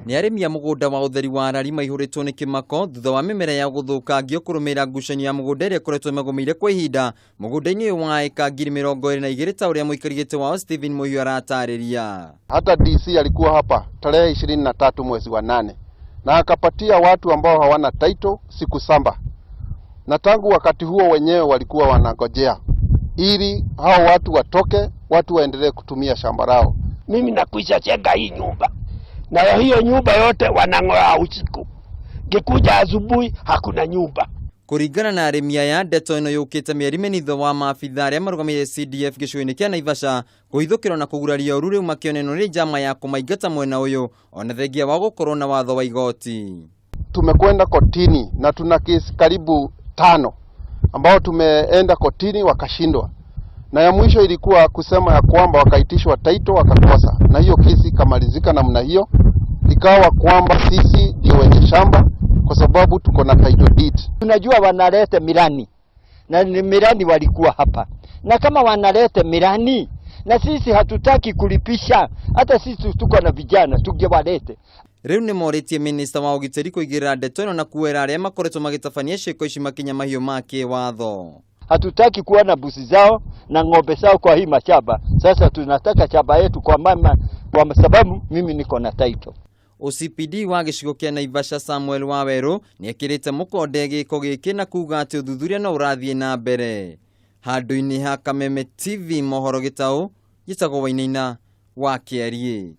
Nĩ arĩmi a mũgũnda wa ũtheri wa Arari maihũrĩtwo nĩ kĩmako thutha wa mĩmera ya gũthũkangio kũrũmĩrĩra ngucanio ya mũgũnda ĩrĩa ĩkoretwo ĩmagũmĩire kwa ihinda mũgũnda-inĩ ũyũ wa ĩka 22,000 ta ũrĩa mũikari gĩtĩ wao Stephen Mũhiũ aratarĩria. Hata DC alikuwa hapa tarehe 23 mwezi wa 8 na akapatia watu ambao hawana title siku 7, na tangu wakati huo wenyewe walikuwa wanangojea ili hao watu watoke, watu waendelee kutumia shamba lao. Mimi nakwisha jenga hii nyumba, na hiyo nyumba yote wanang'oa usiku, ngikuja asubuhi hakuna nyumba. Kũringana na arĩmi aya, ndeto ĩno yũkĩte mĩeri mĩnini wa maabitha arĩa marũgamĩrĩire CDF gĩcigo-inĩ kĩa Naivasha kũhithũkĩrwo na kũgurario ũru rĩu makĩonenwo nĩ njama ya kũmaingata mwena ũyũ ona thengia wa gũkorwo na watho wa igoti. Tumekwenda kotini na tuna kesi karibu 5 ambao tumeenda kotini wakashindwa, na ya mwisho ilikuwa kusema ya kwamba wakaitishwa title wakakosa, na hiyo kesi ikamalizika namna hiyo, ikawa kwamba sisi ndio wenye shamba kwa sababu tuko na title deed. Tunajua wanalete mirani na ni mirani walikuwa hapa, na kama wanalete mirani na sisi hatutaki kulipisha, hata sisi tuko na vijana tungewalete. Rĩu nĩ morĩtie minista wa ũgitĩri kũigĩrĩra ndeto ĩno na kuoera arĩa makoretwo magĩtabania ciĩko ici makinya mahiũ ma kĩwatho. Hatutaki kuona mbuzi zao na ng'ombe zao kwa hii mashamba. Sasa tunataka shamba yetu kwa mama, kwa sababu mimi niko na title. OCPD wa gĩcigo kĩa Naivasha Samuel Wawerũ nĩ ekĩrĩte mũkonde gĩko gĩkĩ na kuga atĩ ũthuthuria no ũrathiĩ na mbere. Handũ-inĩ ha Kameme TV mohoro gĩtaũ, njĩtagwo Wainaina wa Kĩariĩ.